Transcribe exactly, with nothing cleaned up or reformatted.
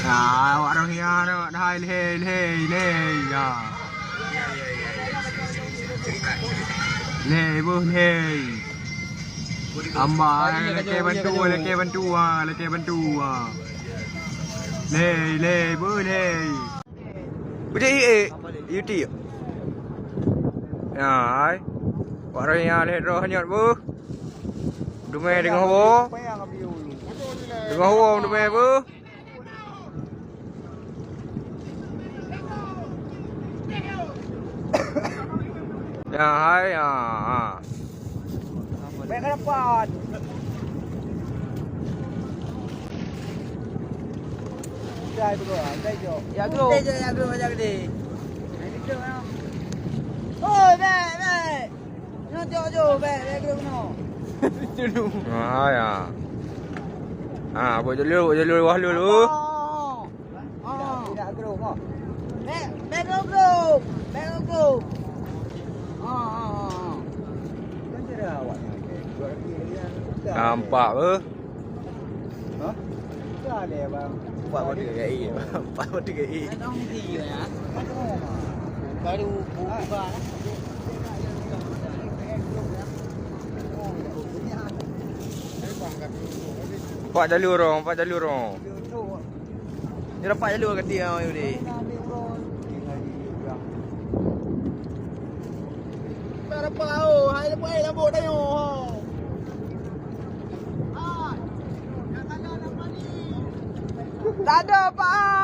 Ya, awak roh ya, awak dah hai lhèe, lhèe, lhèe, ya. Lhèe, boh, lhèe. Amba, lakèe bantu, lakèe bantu, ah, lakèe bantu, ah. Lhèe, lhèe, boh, lhèe. Udah, eh, eh, YouTube. Ya, hai. Awak roh ya, lhèe roh nyot, boh. Dumè deungon ho. Deungon ho, dumè, boh. Ya, hai, ya, ha. Bèk ka dapat. Udah, itu doang, udah, Jo. Ya, Gru. Udah, Jo, ya, Gru, ya, Gede. Oi, bèk, bèk. Nyoe jok, jok, bèk, bèk, bèk, keunoe. Ah, ya. Ah, buet jalur, buet jalur wah lulu. Oh. Oh. Bèk, bèk, bèk, bèk. Oh, oh, oh, oh. Nampak beuh. Hah? Empat batu gaya, bang. Empat batu gaya. Baru buka. Empat jalur, empat jalur. Dia dapat jalur kat dia, Yudi. Tak ada apa.